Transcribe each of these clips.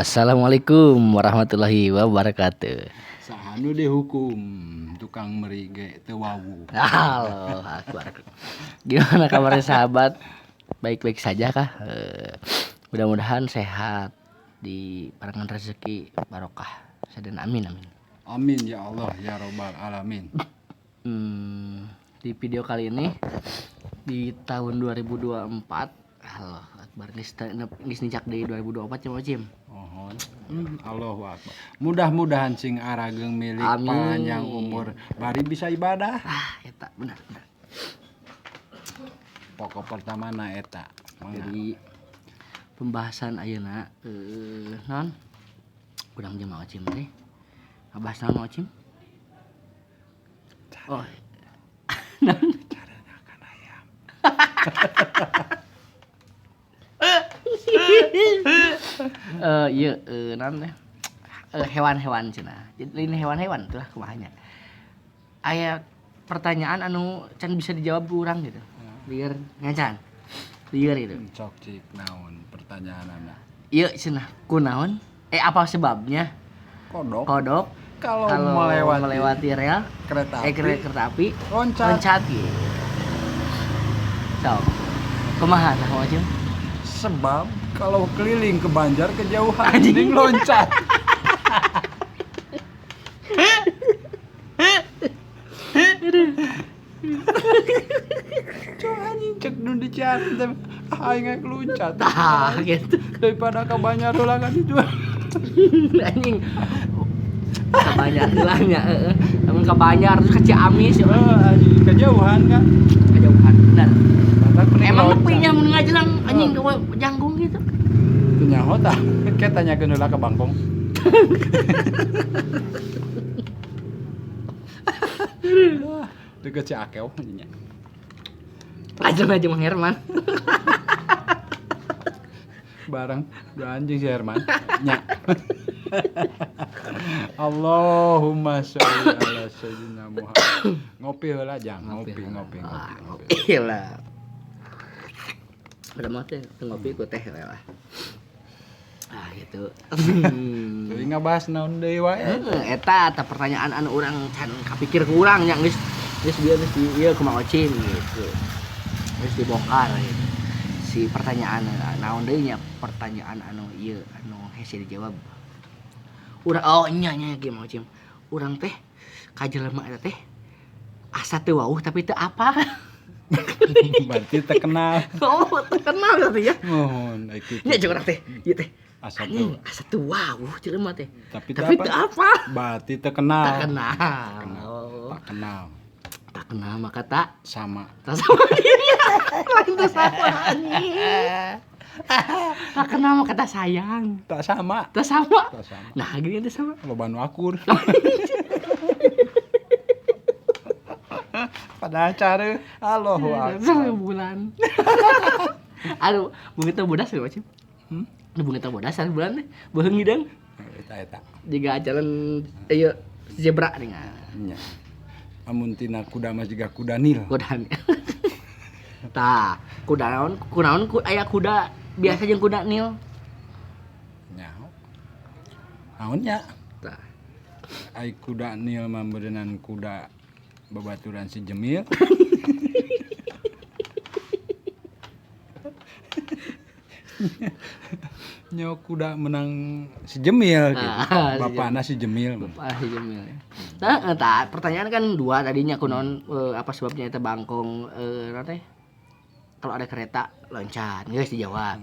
Assalamualaikum warahmatullahi wabarakatuh. Saha nu dihukum tukang meri ge teu wawuh. Halo, akbar. Gimana kabarnya, sahabat? Baik-baik saja kah? Mudah-mudahan sehat, di parangan rezeki barokah. Sadayana, amin amin. Amin ya Allah ya robbal alamin. Di video kali ini di tahun 2024, halo akbar, geus geus nincak di 2024 ya, Cim. Mohon. Allahu akbar. Mudah-mudahan sing arageung milik Amin. Panjang umur bari bisa ibadah. Ah, eta benar benar. Pokok pertama na eta. Mangga. Jadi pembahasan ayeuna non urang jeung Mang Ocim teh ngabahas naon, Mang Ocim? Oh. Naon? Makan ayam. Iya, naon teh? Hewan-hewan cenah. Jadi lain hewan-hewan tuh lah, kumaha nya. Aya pertanyaan anu can bisa dijawab ku urang gitu. Lieur nyacan. Lieur gitu. Cok cik, naon pertanyaanana? Ieu cenah, kunaon? Apa sebabnya Kodok kodok kalau, kalau melewati, melewati rel kereta api, kereta api loncat. Loncat gitu. So, kumaha tah, Mang Ocim? Sebab kalau keliling ke Banjar kejauhan, Anjing. Mending loncat. Cok anjing, cek nu di Cianjur teh, ah, aing rek loncat. Tah gitu. Daripada ke Banjar heula kan dijual. Anjing. Ka Banjar heula nya, heeh. Lamun ka Banjar terus ke Ciamis ya, Eh, anjing kejauhan kan. Kejauhan bener. Batak mending Emang loncat. nepi nya mun ngajelang anjing ke janggung gitu. Teu nyaho tah. Ke tanyakeun heula ke Bangkong. Deket Ciakew anjingnya. Lajeng aja Mang Herman. Bareng dua anjing si Herman nya. Allahumma sholli ala sayyidina Muhammad. Ngopi heula, jang, ngopi ngopi Ah, ngopi. ngopi lah. Udah mah teh teu ngopi ku teh we lah. Ah gitu. Jadi ngabahas naon deui wae? Heeh, eta tah pertanyaan anu urang can kapikir ku urang nya, geus geus bieu geus di ieu ku Mang Ocim gitu. Geus dibongkar gitu. Si pertanyaan naon deui nya, pertanyaan anu ieu anu hese dijawab. Urang, oh nya nya ge, Mang Ocim. Urang teh ka jelema eta teh asa teu wawuh tapi teu apa. Berarti terkenal. Oh, teu kenal berarti ya. Mohon ai kitu. Nya jeung urang teh, ieu teh. Asa Anjing, teu asa teu wawuh jelema teh. tapi teu Tapi apa? teu apa. Berarti terkenal. Tak kenal. Kenal. Oh. Tak kenal. Tak kenal maka tak sama. Tak sama. Lain tak sama anjing. Tak kenal maka tak sayang. Tak sama. Tak sama. Tak sama. Nah, gini tak sama. Loba nu akur. Pada acara Allahu akbar. Bulan. Aduh, bunga teh bodas ya, macam. Hmm? Bunga teh bodas bulan teh. Beuheung hideung. Eta eta. Jiga jalan ieu zebra nih. Nya. Amun tina kuda mah jiga kuda nil. Kuda. Tah, kuda naon? Kunaon ku aya kuda biasa jeung kuda nil? Nyaho. Naon nya? Tah. Ai kuda nil mah beureunan kuda babaturan si Jemil. Nyo kuda menang si Jemil gitu. Ah, si Bapakna si Jemil. Bapak si Jemil ya. Nah, tah, pertanyaan kan dua tadinya, kunaon apa sebabnya eta bangkong naon teh? Kalau ada kereta loncat, geus dijawab.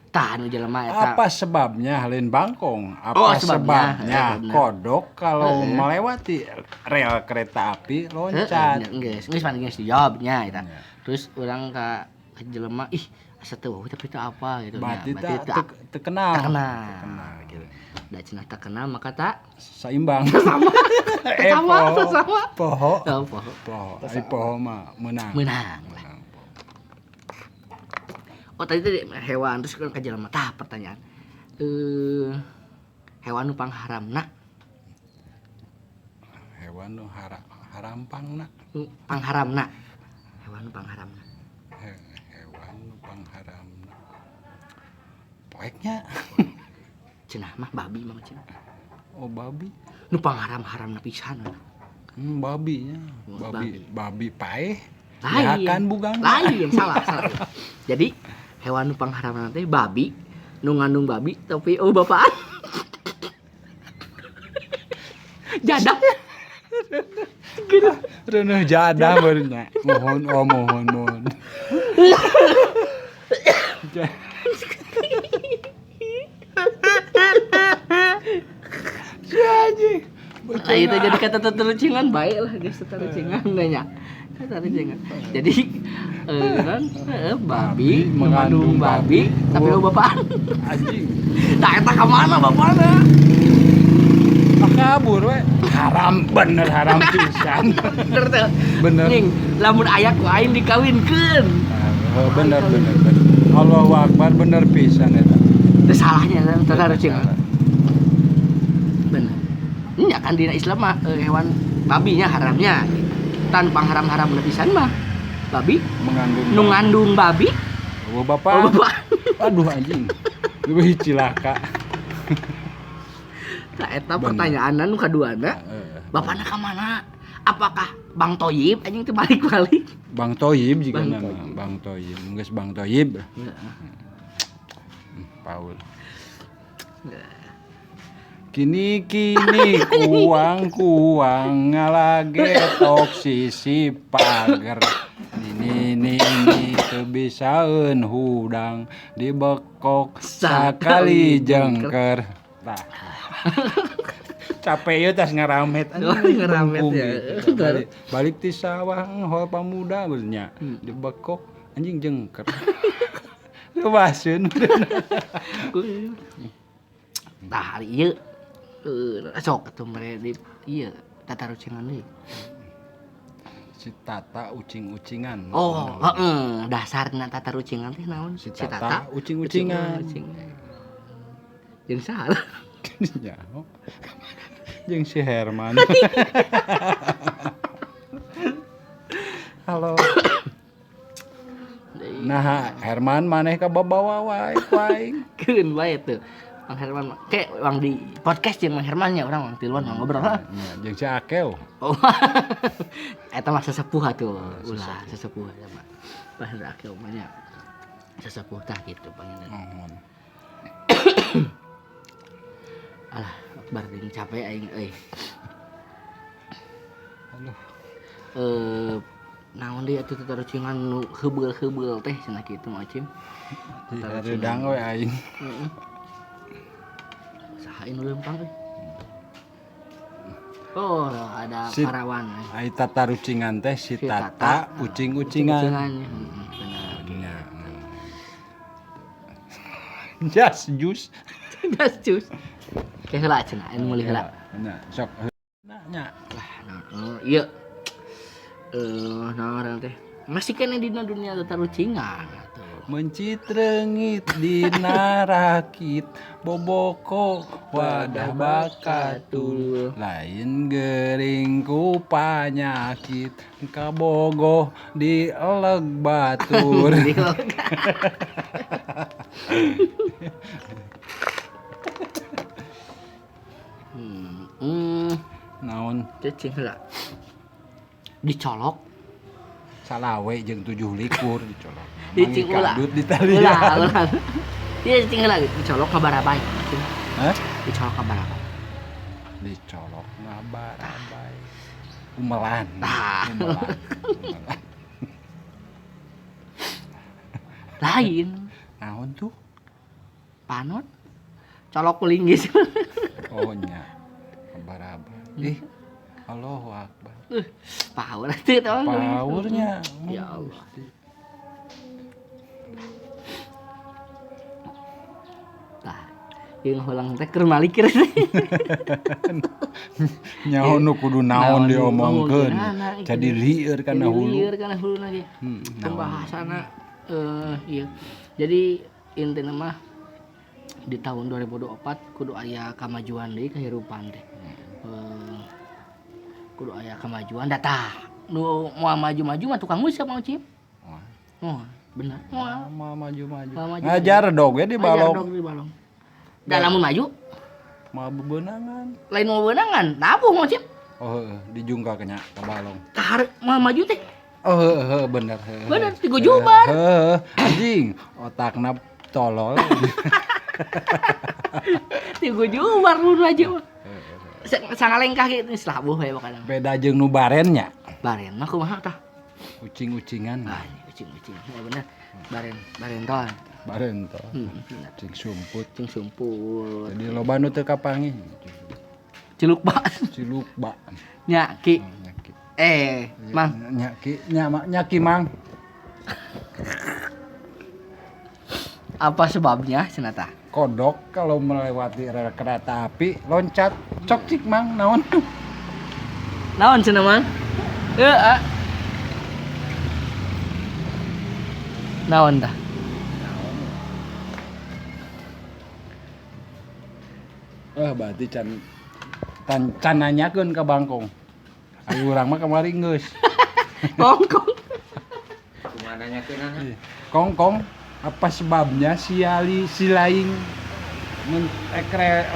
Tah anu jelema eta. Apa sebabnya lain bangkong? Apa Oh, sebabnya. sebabnya Benar. kodok kalau melewati rel kereta api loncat? Heeh, geus geus pan geus dijawabnya eta. Iya. Terus urang ka jelema, ih asa teu wawuh tapi teu apa gitu nya. Berarti Berarti tak terkenal. tak kenal. Terkenal gitu. Da cenah tak kenal maka tak Saimbang. sama. Eh, Sama, poho. sama. Poho. Teu poho. Poho. Ai poho mah menang. Menang lah. Menang. Oh, tadi tadi hewan, terus kan ke jelema. Tah, pertanyaan. Hewan nu pangharamna, Hewan nu harampangna. Pangharamna. Hewan nu pangharamna. Hewan nu pangharamna. Poeknya. Cenah mah babi mah cenah. Oh babi. Nu pangharam-haramna pisan. Babinya. Oh, Babi, babi paeh. Lain. Dihakan bugang. Lain, salah, salah. Jadi hewan nu pangharamna teh babi, nu ngandung babi tapi oh bapaan. Jadah. Reuneuh jadah barunya. Mohon, oh mohon, mohon. Si anjing. Nah, itu jadi kata teterucingan baik lah guys, teterucingan nanya. Teterucingan. Jadi kan babi mengandung babi tapi oh bapaan. Anjing. Tah eta ka mana bapana? Kabur we. Haram bener, haram pisan. Bener teh. Bener. Ning, lamun aya ku aing dikawinkeun. Oh, bener bener bener. Allahu Akbar bener pisan eta. Teu salahnya tatarucingan. Bener. Nya kan dina Islam mah hewan babinya haramnya. Tanpa haram-haram pisan mah. Babi mengandung nu ngandung babi. Oh bapak. Oh bapak. Aduh anjing. Leuwih cilaka. Nah, eta pertanyaan nu kaduana. Bapana ka mana? Apakah Bang Toyib anjing teh balik-balik? Bang Toyib jika nama Bang Toyib. Geus Bang Toyib. Paul. Kini kini kuang kuang ngalagetok sisi pagar. Nini nini teu bisaeun hudang dibekok sakali jengker. Tah. Capek ya tas ngaramet. Oh, ngaramet ya. Gitu. Balik ti sawah hol pamuda beurnya. Dibekok anjing jengker. Lewaseun. Tah hari ieu sok atuh mere di ieu tatarucingan deui. Si Tata ucing-ucingan. Oh, heeh, dasarna tatarucingan teh naon? Si Tata ucing-ucingan. Jeung salah. Nyaho. Jeung si Herman. Halo. Nah, Herman maneh ka babawa wae ku aing. Keun wae tuh. Mang Herman ke bang di podcast jeung Mang Herman nya urang tiluan ngobrol lah. Nya jeung si Akeo. Oh. Eta mah sesepuh atuh. Ulah sesepuh eta mah. Bah Akeo mah nya. Sesepuh tah kitu panginten. Alah, akbar deui capek aing euy. Aduh. Naon deui atuh tatarucingan nu heubeul-heubeul teh cenah kitu mah Cim. Hareudang we aing. Heeh. Saha nu leumpang euy? Oh, ada si, parawan. Ai tatarucingan teh si Tata ucing-ucingan. Bener gitu. Jas jus. Jas jus. Ke heula cenah, anu meuli heula. Nya, sok. Nya. Lah, naon ieu. Naon teh? Masih keneh dina dunia tatarucingan atuh. Mencitrengit dina rakit boboko wadah bakatul lain gering ku panyakit kabogoh di eleg batur. Naon cicing heula dicolok salawe jeung 7 likur dicolok. Cicing ulah. Dut di talian. Ulah. Ieu cicing heula dicolok ka barabai. Hah? Dicolok ka barabai. Dicolok ngabarabai. Umelan. Umelan. Lain. Naon tuh? Panon. Colok linggis. Oh nya. Barabai. Ih. Allahu Akbar. Power teh tah. Powernya. Ya Allah. Tah, jeung heulang teh keur malikir. Nyaho nu kudu naon diomongkeun. Jadi lieur kana hulu. Lieur kana huluna ge. Pembahasanna ieu. Jadi intina mah di tahun 2024 kudu aya kamajuan deui kahirupan teh. Kudu aya kamajuan da tah. Nu moal maju-maju mah tukang usap mau Cim. Oh, bener. Moal maju-maju. Ngajar dog we di balong. Ngajar dog di balong. Da lamun maju, Moal bebenangan. Lain moal bebenangan, nabuh Mang Ocim. Oh heeh, dijungkal nya ka balong. Tah moal maju teh. Oh heeh heeh, bener heeh. Bener, tigujubar. Heeh, anjing, otakna tolol. Tigujubar nu maju mah. Sangalengkah gitu geus labuh we pokona. Beda jeung nu baren nya. Baren mah kumaha tah? Ucing-ucingan. Ah, ucing-ucing. Ya bener. Baren, barentol. Baren tol. Bener. Ucing sumput. Ucing sumput. Jadi loba nu teu kapanggih. Ciluk bak. Ciluk bak. Nya Ki. Nya Ki. Mang. Nya Ki, nya nya Ki Mang. Apa sebabnya cenah tah? Kodok kalau melewati rel kereta api loncat, cok cik Mang, naon? Naon cenah Mang? Heeh. Naon tah? Berarti can can nanyakeun ka Bangkong. Ayo urang mah kamari geus. Kongkong. Kumaha nanyakeunana? Kongkong, apa sebabnya si Ali si laing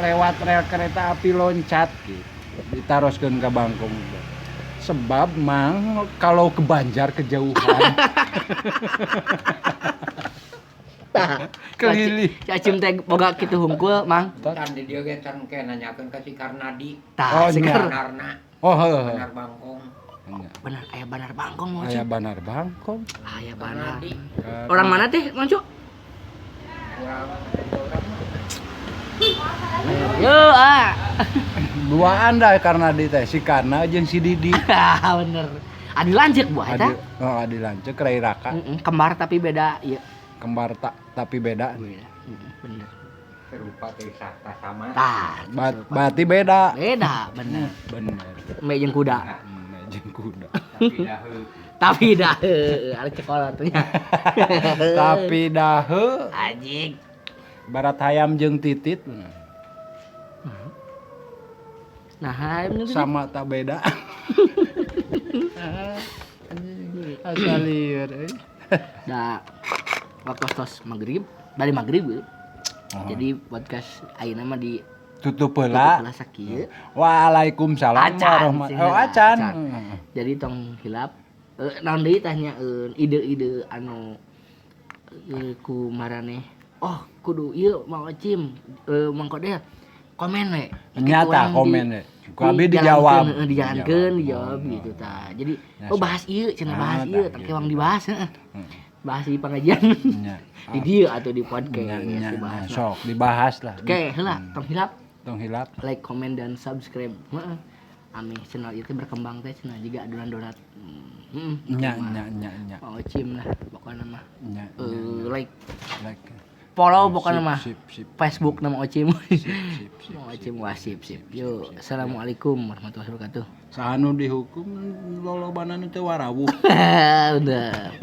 lewat rel kereta api loncat gitu. Ditaroskeun ka Bangkong. Sebab Mang kalau ke Banjar kejauhan. Tah, Keliling. Cacim teh boga kitu hungkul, Mang. Can di dieu ge can ke nanyakeun ka si Karnadi. Tah, Oh, si nya. Banarna, Oh, heeh. Banar Bangkong. Benar, aya Banar Bangkong mau Aya Banar Bangkong. Aya Banar. Karnadi. Orang mana teh, Mang Cu? Urang urang Yo, ah. Duaan dah Karnadi teh, si Karna jeung si Didi. Ah, bener. Adi lanceuk buah eta. Adi, oh, adi lanceuk rai raka. Kembar tapi beda ieu. Kembar tak tapi beda. Beda. Bener. Serupa teh tah sama. Tah, Berarti beda. beda, bener. Bener. Me jeung kuda. Jeung kuda. Tapi daheuk. Tapi dah arek cekola tuh nya. Tapi daheuk Anjing. Barat hayam jeung titit. Nah, hayam jeung titit. Sama tak beda. Asal lieur euy. Da waktu tos maghrib, bari maghrib gitu. Oh. Jadi podcast ayeuna mah di tutup heula. Tutup heula sakieu. Waalaikumsalam Acan, warahmatullahi. Oh, acan. acan. Jadi tong hilap naon deui tah nya ide-ide anu ku maraneh. Oh, kudu ieu Mang Ocim, Mang Kodel komen we. Nyata komen we. Ku abi dijawab. Dijalankeun, dijawab gitu tah. Jadi Ya, oh bahas ieu cenah Ah, bahas ieu tah, tah gitu. kewang dibahas heeh. Bahas di pengajian. Nya. Di dieu atau di podcast Nya, nya, dibahas. nya. Sok dibahas lah. Oke, heula tong hilap Tong hilap. like, komen dan subscribe. Heeh. Ami channel ieu teh berkembang teh cenah jiga adonan donat. Nya nya nya nya. Mang Ocim lah pokokna mah. Nya. Like, Like. follow pokokna mah. Sip sip. Facebook nama Ocim. Sip sip. Mang Ocim wah sip sip. Yo, assalamualaikum warahmatullahi wabarakatuh. Saha nu dihukum lolobana nu teu warawuh. Udah.